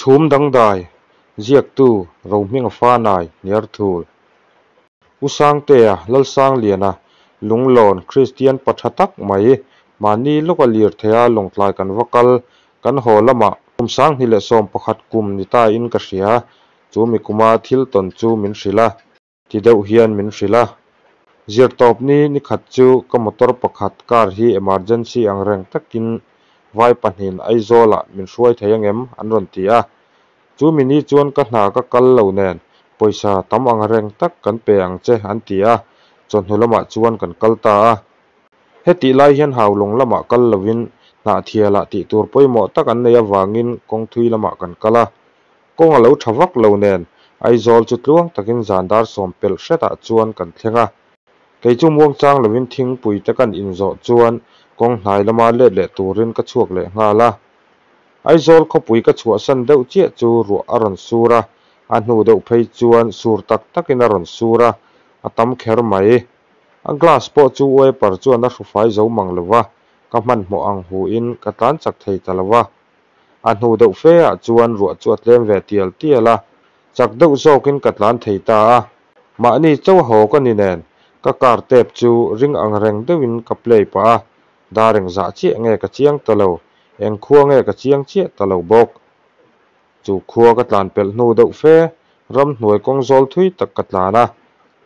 Chhum dangdai, Ziaktu, Rohminga Fanai, Hniarthul. U Sangtea, Lalsangliana, Lunglawn, Kristian pa tha tak mai, mahni lawka lirtheia Lawngtlai kan va kal, kan haw lamah kum 2011 kum ni ta in ka hria, chu mi kuma thil tawn chu min hrilh a. Ti deuh hian min hrilh a. Zirtawpni ni khat chu ka motor pakhat car hi emergency ang reng takin vai pahnihin Aizawlah min hruai thei angem an rawn ti a. Chu mi ni chuan ka hna ka kal lo nen pawisa tam ang reng tak kan pe ang che an ti a, chawhnu lamah chuan kan kal ta a. Hetih lai hian Haulawng lamah kal lovin Hnahthialah tih tur pawimawh tak an neih avangin kawngthui lamah kan kal a. Kawng a lo tha vak lo nen Aizawl chu tluang takin zan dar sawm pelh hretah chuan kan thleng a. Kei chu muangchang lovin thingpui te kan inzawh chuan kawng hnai lama let leh turin ka chhuak leh nghal a. Aizawl khawpui ka chhuahsan deuh chiah chu ruah a rawn sur a, a hnu deuh phei chuan sur tak takin a rawn sur a, a tam kher mai. A glass pawh chu wiper chuan a hrufai zo mang lo va, ka hmanhmawh ang hu in ka tlan chak thei ta lo va. A hnu deuh fe ah chuan ruah chu a tlem ve tial tial a, chak deuh zawkin ka tlan thei ta a. Mahni chauh haw ka ni nen, ka car tape chu ring ang reng deuhin ka play pah a, dar eng zah chiah nge ka chiang ta lo, eng khua nge ka chiang chiah ta lo bawk. Chu khua ka tlan pelh hnu deuh fe, ramhnuai kawng zawl thui tak ka tlan a,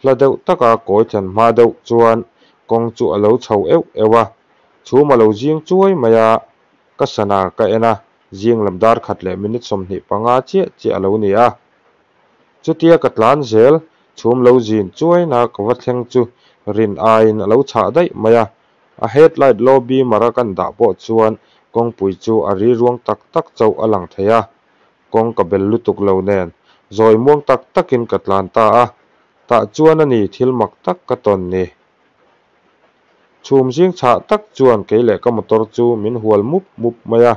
hla deuh taka kawi thlen hma deuh chuan kawng chu a lo chho euh euh a, chhum a lo zing chuai mai a, Ka sana ka en a, zing lam dar khat leh minute 25 chiah chiah a lo ni a. Chutia ka tlan zel, chhum lo zin chuaina ka va thleng chu rin aiin a lo chhah daih mai a. A headlight low beamer a kan dah pawh chuan kawngpui chu a ri ruang tak tak chauh a lang thei a. Kawng ka bel lutuk lo nen, zawi muang tak takin ka tlan ta a. Tah chuan a ni thil mak tak ka tawn ni. Chhum zing chhah tak chuan kei leh ka motor chu min hual mup mup mai a,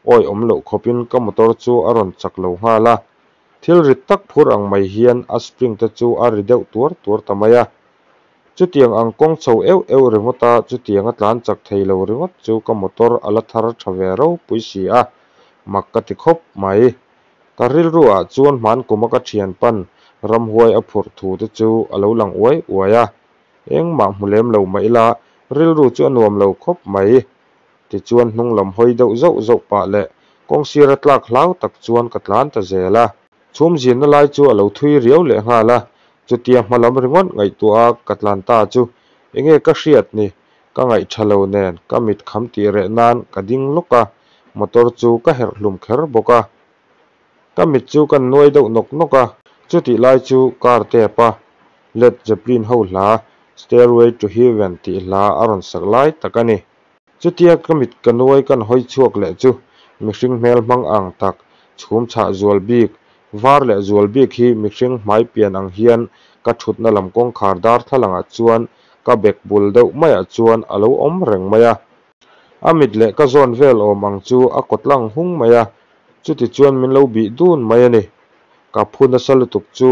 awi awm loh khawpin ka motor chu a rawn chak lo nghal a. Thil rit tak phur ang mai hian a spring te chu a ri deuh tuar tuar ta mai a. Chutiang ang kawng chho euh euh ringawt a, chutiang a tlan chak thei lo ringawt chu ka motor a la thar tha ve ropui si a, mak ka ti khawp mai. Ka rilru ah chuan hman kuma ka thian pan ramhuai a phurh thu te chu a lo lang uai uai a. Engmah hmu lem lo mah ila, rilru chu a nuam lo khawp mai. Tichuan hnung lam hawi deuh zauh zauh pah leh kawng sira tlak hlau tak chuan ka tlan ta zel a. Chhum zinna lai chu a lo thui riau leh nghal a, chutia hma lam ringawt ngaihtuah a ka tlan ta chu enge ka hriat ni, ka ngaih tha lo nen ka mit kham tih reh nan ka ding lawk a, motor chu ka herh hlum kher bawk a. Ka mit chu kan nuai deuh nawk nawk a, chutih lai chu car tap a Led Zeppelin ho hla Stairway to Heaven tih hla a rawn sak lai tak a ni. Chutia ka mit ka nuai kan hawi chhuak leh chu mihring hmel hmang ang tak, chhum chhah zual bik, var leh zual bik hi mihring hmai pian ang hian ka thutna lam kawngkhar darthlalangah chuan ka bek bul deuh maiah chuan a lo awm reng mai a. A mit leh ka zawn vel awm ang chu a kawtlang hung mai a, chuti chuan min lo bih dun mai a ni. Ka phu nasa lutuk chu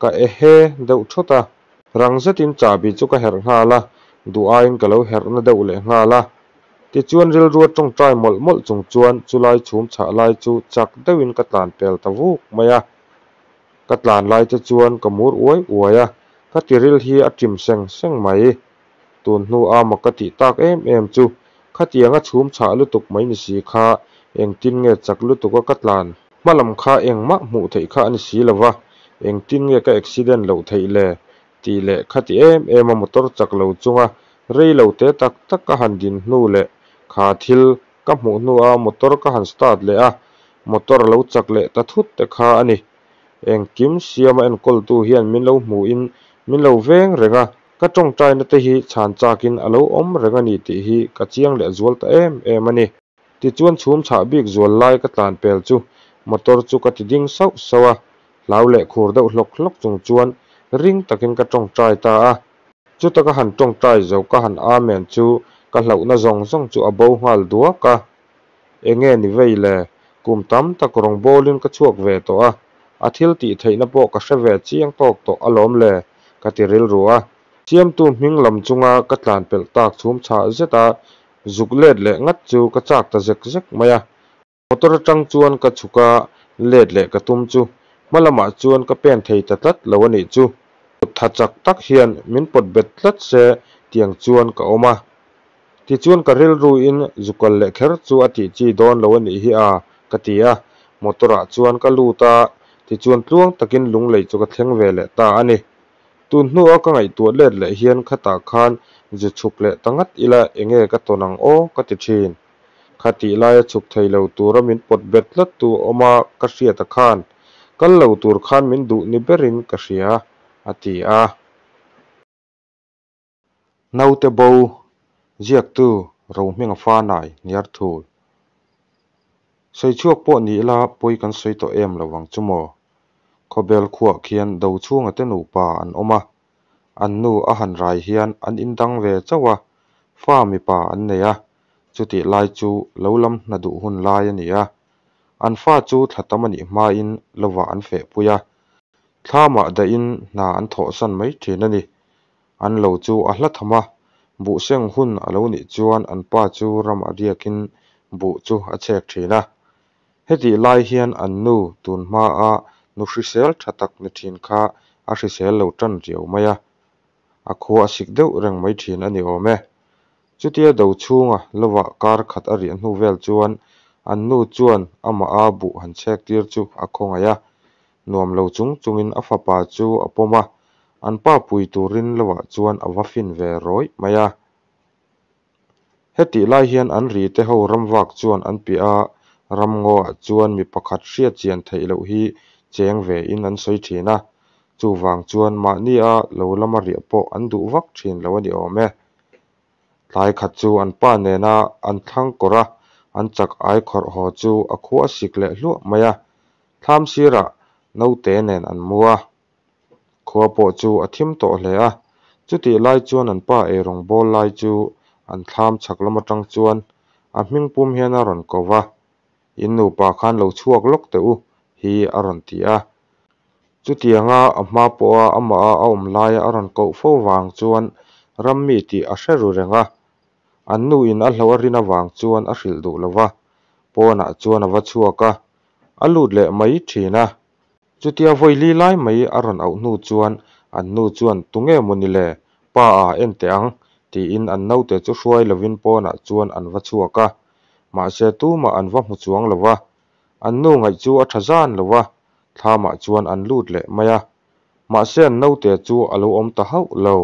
ka ehe deuh thawt a, rang zetin chahbi chu ka herh nghal a, duh aiin ka lo herh na deuh leh nghal a. Tichuan rilrua tawngtai mawlh mawlh chung chuan chulai chhum chhah lai chu chak deuhin ka tlan pel ta vuk mai a. Ka tlan lai te chuan ka mur uai uai a, ka tiril hi a ṭim seng seng mai. Tun hnu a mak ka tih tak em em chu khatiang a chhum chhah lutuk mai ni si kha engtin nge chak lutuk a ka tlan hma lam kha engmah hmuh theih kha a ni si lo va, engtin nge ka accident loh theih le tih leh khati em em a motor chak lo chunga rei lo te tak tak ka han din hnu leh kha thil ka hmuh hnu a motor ka han start leh a motor a lo chak leh ta thut te kha a ni. Engkim siama enkawltu hian min lo hmuhin min lo veng reng a. Ka tawngtaina te hi chhan chakin a lo awm reng a ni tih hi ka chiang leh zual ta em em a ni. Tichuan chhum chhah bik zual lai ka tlan pel chu motor chu ka ti ding sauh sauh a, hlau leh khur deuh hlawk hlawk chung chuan ring takin ka tawngtai ta a. Chuta ka han tawngtai zo ka han amen chu ka hlauhna zawng zawng chu a bo nghal duak a. Enge ni vei le? Kum tam tak rawngbawlin ka chhuak ve tawh a, a thil tih theihna pawh ka hre ve chiang tawk tawh alawm le, ka ti rilru a. Siamtu hming lam chunga ka tlan pelh tak chhum chhah zet a, zuk let leh ngat chu ka chak ta zek zek mai a. Motor atang chuan ka chhuk a, Let leh ka tum chu hma lamah chuan ka pen thei ta tlat lo a nih chu. Kut tha chak tak hian min pawt bet tlat se tiang chuan ka awm a. Tichuan ka rilruin zu kal leh kher chu a tih chi dawn lo a nih hi a, ka ti a. Motor ah chuan ka lut a, tichuan tluang takin Lunglei chu ka thleng ve leh ta a ni. Tun hnua ka ngaihtuah let leh hian khatah khan zu chhuk leh ta ngat ila enge ka tawn ang aw ka ti thin. Khatih laia chhuk thei lo tura min pawt bet tlat tu awma ka hriata khan kal lo tur khan min duh ni berin ka hria, a ti a. Naute bo, ziaktu Rohminga Fanai, Hniarthul. Sawi chhuak pawh ni ila pawi kan sawi tawh em lo vang chu maw? Khawbel khuah khian Dochhunga te nupa an awm a, an nu a han rai hian an indang ve chauh a, fa mipa an nei a, chutih lai chu lo lam hna duh hun lai a ni a. An fa chu thla tam a nih hmain lovah an fehpui a, thlamah dahin hna an thawhsan mai thin a ni. An lo chu a hla tham a, buh seng hun a lo nih chuan an pa chu ram a riakin buh chu a chhek thin a. Hetih lai hian an nu tun hmaa nu hrisel tha tak ni thin kha a hrisel lo tan riau mai a, a khua a sik deuh reng mai thin a ni awm e. Chutia do chhunga lovah kar khat a riah hnu vel chuan an nu chuan amaha buh han chhek tir chu a khawngaih a, nuam lo chung chungin a fapa chu a pawm a, an pa pui turin lovah chuan a va fin ve rawih mai a. Hetih lai hian an ri te ho ramvak chuan an piah a, ramngaw ah chuan mi pakhat hriat chian theih loh hi cheng ve in an sawi thin a, chuvang chuan mahni a lo lama riah pawh an duh vak thin lo a ni awm e. Tlai khat chu an pa nena an thlang kawr a, an chak ai khawrh haw chu a khua a sik leh hluah mai a, thlam sirah naute nen an mu a. Khua pawh chu a thim tawh hle a, chutih lai chuan an pa eirawng bawl lai chu an thlam chhak lam atang chuan a hming pum hian a rawn ko va, In nupa khan lo chhuak lawk teh u hi a rawn ti a. Chutianga a hma pawha amah a awm laia a rawn koh fo vang chuan rammi tih a hre ru reng a, an nu in a hlauh a rin avang chuan a hrilh duh lo va, pawnah chuan a va chhuak a, a lut leh mai thin a. Chutia vawi li lai mai a rawn auh hnu chuan an nu chuan Tunge maw ni le? Pa a en teh ang, tiin an naute chu hruai lovin pawnah chuan an va chhuak a. Mahse tumah an va hmu chuang lo va, an nu ngaih chu a tha zan lo va, thlamah chuan an lut leh mai a. Mahse an naute chu a lo awm ta hauh lo.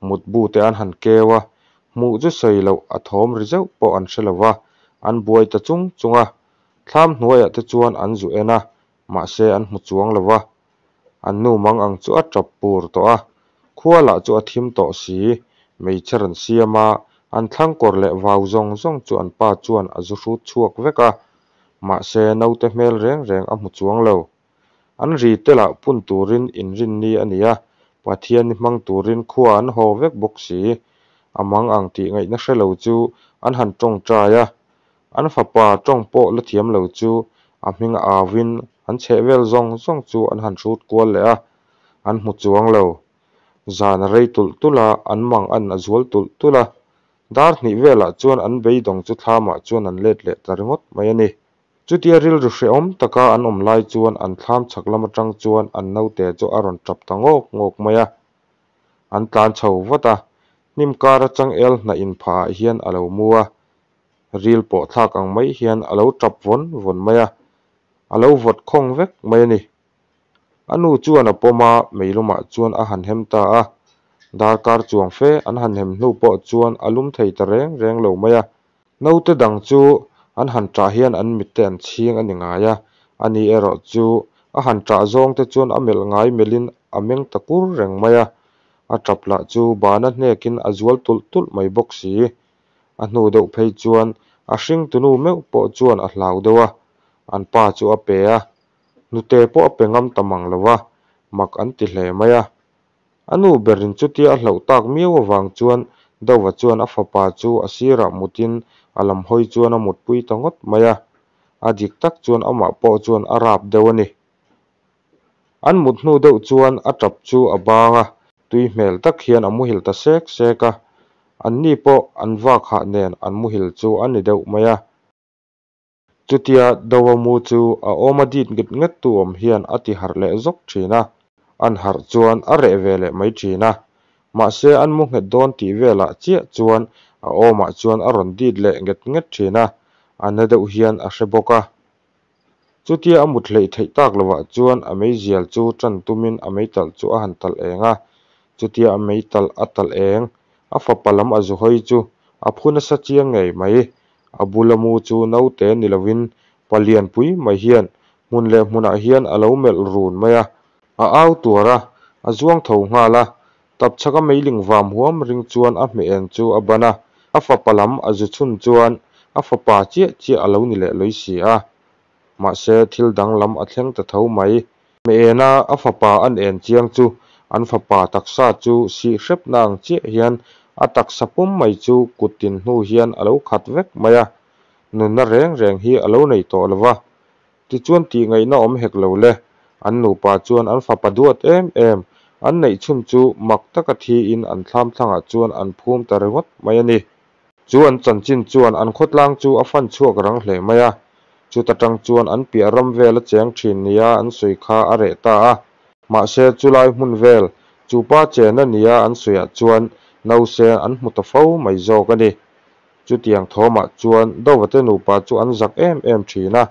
Mutbu te an han keu a, hmuh chu sawi loh a thawm ri zeuh pawh an hre lo va, an buai ta chung chung a. Thlam hnuaiah te chuan an zu en a, mahse an hmu chuang lo va. An nu mang ang chu a tap pur tawh a, khua lah chu a thim tawh si, hmeichhe rawn siam a, an thlang kawr leh vau zawng zawng chu an pa chuan a zu hrut chhuak vek a, mahse naute hmel reng reng a hmu chuang lo. An ri te lah pun turin inrinni a ni a, Pathian hmang turin khua an haw vek bawk si. A mang ang tih ngaihna hre lo chu an han tawngtai a, an fapa tawng pawh la thiam lo chu a hming auin an chheh vel zawng zawng chu an han hrut kual leh a, an hmu chuang lo. Zan a rei tulh tulh a, an mang an a zual tulh tulh a. Dar hnih velah chuan an beidawng chu thlamah chuan an let leh ta ringawt mai a ni. Chutia rilru hrehawm taka an awm lai chuan an thlam chhak lam atang chuan an naute chu a rawn tap ta ngawk ngawk mai a. An tlan chho vat a, hnim kar atang el hnah inphah ah hian a lo mu a. Ril pawh thlak ang mai hian a lo tap vawn vawn mai a, a lo vawt khawng vek mai a ni. A nu chuan a pawm a, meilumah chuan a han hem ta a. Darkar chuang fe an han hem hnu pawh chuan a lum thei ta reng reng lo mai a. Naute dang chu an han ṭah hian an mitte an chhing a ni ngai a, ani erawh chu a han ṭah zawng te chuan a melh ngai melhin a meng ta kur reng mai a, a ṭap lah chu bana hnekin a zual tulh tulh mai bawk si. A hnu deuh phei chuan a hringtunu meuh pawh chuan a hlau deuh a, an pa chu a pe a, hnute pawh a pe ngam ta mang lo va, mak an ti hle mai a. A nu berin chutia a hlauh tak miau avang chuan Dova chuan a fapa chu a sirah mutin a lam hawi chuan a mutpui ta ngawt mai a, a dik tak chuan amah pawh chuan a rap deuh a ni. An mut hnu deuh chuan a tap chu a bang a, tui hmel tak hian a muhil ta sek sek a, anni pawh an vak hah nen an muhil chu a ni deuh mai a. Chutia Dova mu chu a awma dit nget nget tu awm hian a ti harh leh zawk thin a, an harh chuan a reh ve leh mai thin a. Mahse an mu nghet dawn tih velah chiah chuan a awmah chuan a rawn dit leh nget nget thin a, a na deuh hian a hre bawk a. Chutia a mut hleih theih tak lovah chuan a meizial chu tan tumin a meitalh chu a han talh eng a, chutia a meitalh a talh eng, a fapa lam a zu hawi chu a phu nasa chiang ngei mai. A bula mu chu naute ni lovin palian pui mai hian hmun leh hmunah hian a lo melh run mai a, a au tuar a, a zuang tho nghal a, tapchhaka meiling vam huam ring chuan a hmeh en chu a ban a, a fapa lam a zu chhun chuan a fapa chiah chiah a lo ni leh lawi si a. Mahse thil danglam a thleng ta tho mai. Hmeh ena a fapa an en chiang chu an fapa taksa chu sih hrepna ang chiah hian a taksa pum mai chu kut tin hnu hian a lo khat vek mai a, nunna reng reng hi a lo nei tawh lo va. Tichuan tih ngaihna awm hek lo le. An nupa chuan an fapa duat em em, an neih chhun chu mak taka thiin an thlam thlangah chuan an phum ta ringawt mai a ni. Chu an chanchin chuan an khawtlang chu a fan chhuak rang hle mai a, chuta tang chuan an piah ram vel a cheng thin nia an sawi kha a reh ta a. Mahse chulai hmun vel, chu pa chena nia an sawiah chuan nausen an hmu ta fo mai zawk a ni. Chutiang thawmah chuan Dovate nupa chu an zak em em thin a,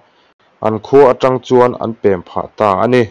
an khua atang chuan an pem phah ta a ni.